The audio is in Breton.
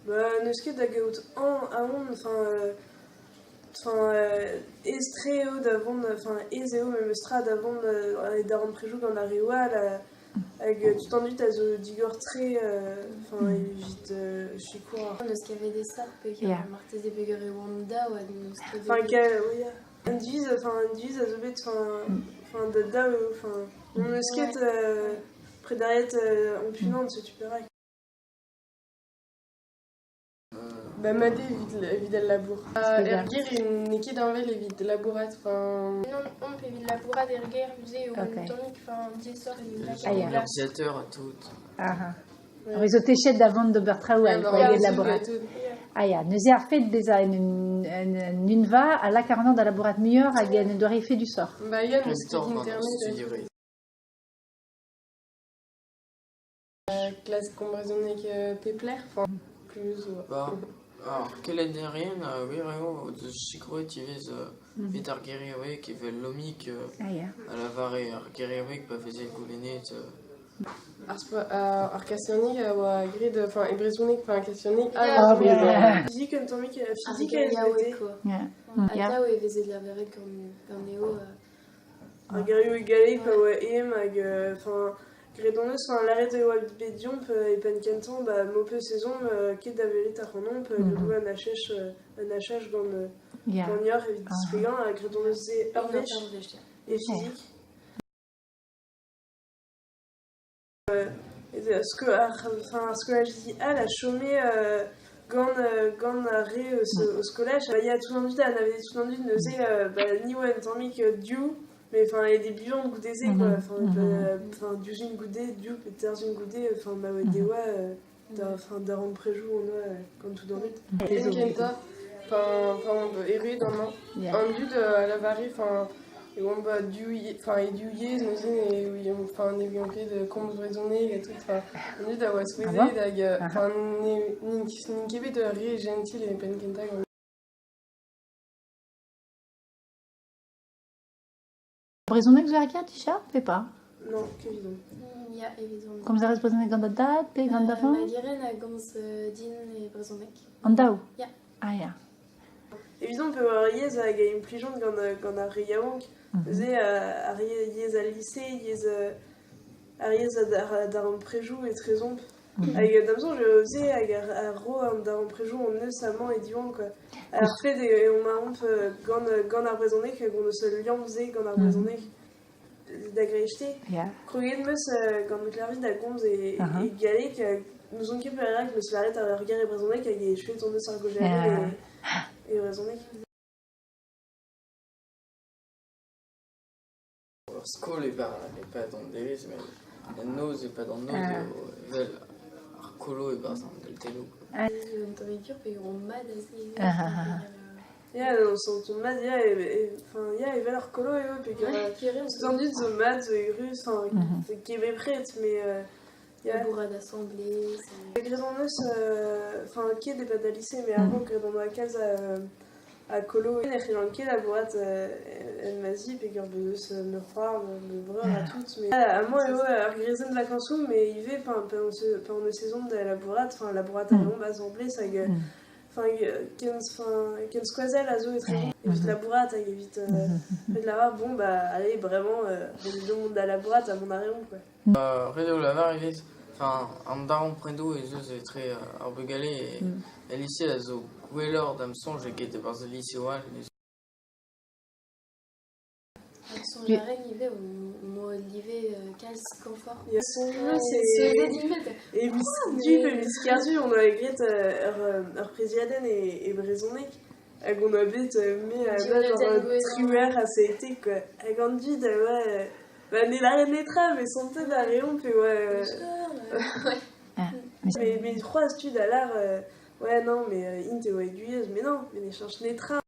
Ba n'eus ket da gaout aon enfin enfin aes-tre eo da vont enfin aes eo memestra da vont e darempredoù gant ar reoù all hag tout an dud a zo digor-tre enfin evit sikour ar... N'eus ket aesoc'h peogwir marteze peogwir e oant daou ha n'eus ket... Enfin ya, un diviz enfin un diviz a zo bet enfin da daou eo enfin n'hon eus ket prederiet hon-unan setu perak. Ba mat eo evit al labour. Er gêr n'eo ket heñvel evit labourat. Enfin... Non, omp evit labourat er gêr neuze eo un tammig enfin diaesoc'h evit lakaat Ah, ya. Urzhiateur ha tout. Aha. Ar zo techet da vont d'ober traoù all quoi, evit labourat. Ah ya, neuze ar fed bezañ en un unva a lak ac'hanomp da labourat muioc'h hag en un doare efedusoc'h. Ba ya, n'eus ket internet. Klask brezhoneg pep lec'h, enfin plus. Bah, ar kelennerien gwir eo o deus sikouret ivez evit ar geriaoueg evel Lomig a lavare ar geriaoueg pa veze goulennet. Ar kasionig a oa graet enfin e brezhoneg, enfin kasionig. Ah, Fizik un tammig, fizik a SVT. Atav e veze lavaret ganeoù. Ar gerioù e galleg pa oa eeun hag enfin graet hon eus enfin lâret e oa bet deomp e penn kentañ ba m'ho peus ezhomm ket da welet ac'hanomp graet un achach un achach gant ganeoc'h evit displegañ ha graet hon eus se ur wech e fizik. Ar skolajidi all a chome gant gant ar re eus o skolaj. Il y a tout an dud a anaveze tout an dud neuze ba ni oa un tammig div mais enfin aet eo buan goude-se quoi. Enfin diouzhin goude, div pe terzhin goude enfin ma oa deoa da darempredoù on oa gant tout an dud. Kentañ, enfin erruet amañ, an dud a lavare enfin e oamp ba div enfin e div yezh neuze ne ouiomp enfin ne ouiomp ket komz brezhoneg ha tout enfin an dud a oa souezhet hag enfin n'int ket bet re jentil e penn kentañ gant Brezhoneg zo er gêr dija pe pas? Non, ket Ya, evidon. Komz a rez brezhoneg gant da dad pe gant da vamm? Ma gerent a gomz din e brezhoneg. An daou? Ya. Ah ya. Evidon pe ur yezh hag a implijont gant, gant ar re yaouank. Neuze ar yezh al lise, yezh ar yezh a darempredoù etrezomp. Hag da'm soñj eo se hag a ro an darempredoù hon eus amañ e Diwan quoi. Ar fed eo emaomp gant, gant ar brezhoneg hag hon eus ul liamm-se gant ar brezhoneg da greisteiz. Kroget 'm eus gant Klervi da gomz e, e galleg. N'ouzon ket perak 'm eus lâret ur ger e brezhoneg hag echuet hon eus ar gaozeadenn e, e brezhoneg. Ur skol e-pad an devezh met en noz e-pad an noz eo evel ar kolo e-barzh an deltennoù. Un tammig peogwir mat aze. Ya, on s'entend mat, ya, enfin, ya, evel ar kolo eo, peogwir tout an dud zo mat, zo eürus, enfin, ket bepred, mais ya. Labourat asambles. Graet hon eus, enfin, ket e-pad al lycée, mais avant, graet hon oa kalz a Ha kolo ne c'hellan ket labourat en ma zi peogwir bez eus ma c'hoar, ma breur ha tout. Mais amañ eo ur greizenn vakañsoù mais ivez pa on eus ezhomm da labourat, enfin labourat a reomp asambles hag enfin ken ken skoazell a zo etre evit labourat hag evit evit lavar bon bah allez bremañ ret eo mont da labourat ha mont a reomp quoi. Ret eo lavar ivez, enfin an darempredoù ez eus etre ar bugale el lise a zo gwelloc'h da'm soñj eget e-barzh al liseoù all. Soñj a ren ivez mod ivez kalz kañfort. C'est E miz Du pe miz Kerzu on avait graet ur preziadenn e brezhoneg hag on a bet me a genre triwec'h ha seitek quoi. Hag an dud a oa Ba ne lâret netra mais santet a reomp e oa Mais, mais c'hoazh tud a lâr ouais non mais int e oa e Guyez mais non mais ne cheñch netra.